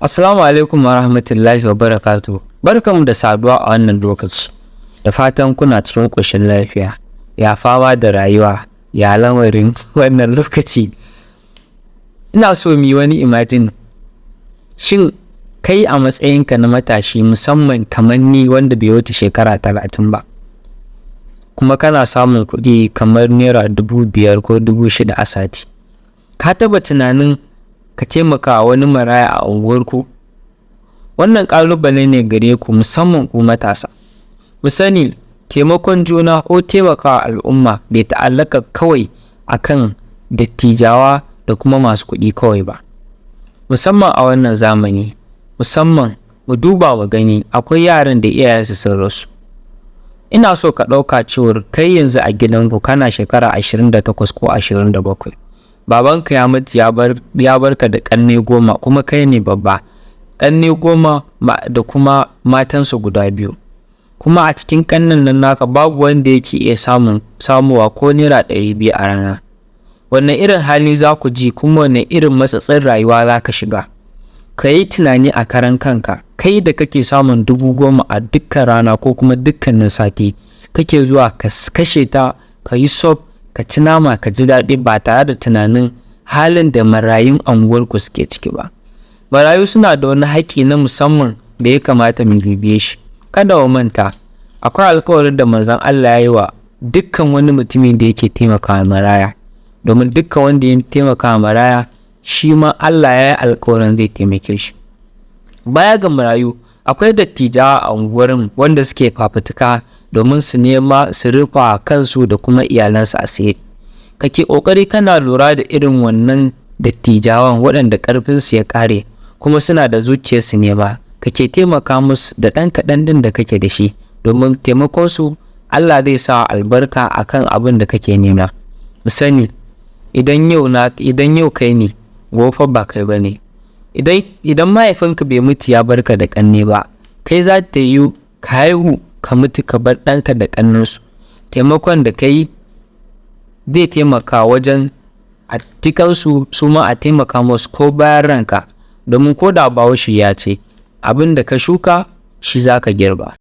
Assalamu alaikum wa rahmatullahi wa barakatuh. Barkanmu da saduwa a wannan lokaci. Da fatan kuna cikin ƙoshin lafiya. Ya fama da rayuwa, ya lamarin wannan lokaci. Ina so mu yi wani imagine. Shin kai a matsayinka na matashi, musamman kamar ni wanda bai wuce shekara 30 ba, kuma kana samun kuɗi kamar naira 5,000 ko 6,000 a sati, ka taɓa tunanin ka taimaka wa wani maraya a unguwarku? Wannan ƙalubale ne gare ku, musamman ku matasa. Mu sani, taimakon juna ko taimakawa al'umma bai ta'allaka kawai akan dattijawa da kuma masu kuɗi kawai ba. Musamman a wannan zamani, musamman mu duba mu gani, akwai yaran da iyayensu sun rasu. Ina so ka ɗauka cewar kai yanzu a gidanku kana shekara 28 ko 27. Babanka ya mutu ya bar ka da ƙanne 10, kuma kai ne babba. Ƙanne 10 da kuma matansu guda biyu. Kuma a cikin ƙannen nan naka babu wanda yake iya samuwa ko naira 200 a rana. Wanne irin hali za ku ji, kuma wanne irin matsatsin rayuwa za ka shiga? Ka yi tunani a karan kanka, kai da kake samun 10,000 a dukkan rana ko kuma dukkanin sati, kake zuwa ka kashe ta, ka yi soap, ka ci nama, ka ji daɗi, ba tare da tunanin halin da marayun unguwarku suke ciki ba. Marayu suna da wani haƙƙi na musamman da ya kamata mu bibiye shi. Kada mu manta, akwai alkawarin da Manzon Allah ya yi wa dukkan wani mutumin da yake taimakawa maraya. Domin dukkan wanda ya taimakawa maraya, shi ma Allah ya yi alkawarin zai taimake shi. Baya ga marayu, akwai dattijawa a unguwarmu wanda suke fafutuka domin su nema su rufa kansu da kuma iyalansu asiri. Kake ƙoƙari kana lura da irin wannan dattijawan waɗanda ƙarfinsu ya ƙare kuma suna da zuciyar su nema, kake taimaka musu da ɗan kaɗan ɗin da kake da shi, domin taimakonsu Allah zai sa albarka akan abin da kake nema. Mu sani, idan yau kai ne, gobe fa ba kai ba ne. Idan mahaifinka bai mutu ya barka da ƙanne ba, kai za ta yiwu ka haihu ka mutu ka bar ɗanka da ƙannensu. Taimakon da ka yi zai taimaka wajen a cikansu, su ma a taimaka musu ko bayan ranka, domin ko da Bahaushe ya ce abin da ka shuka shi za ka girba.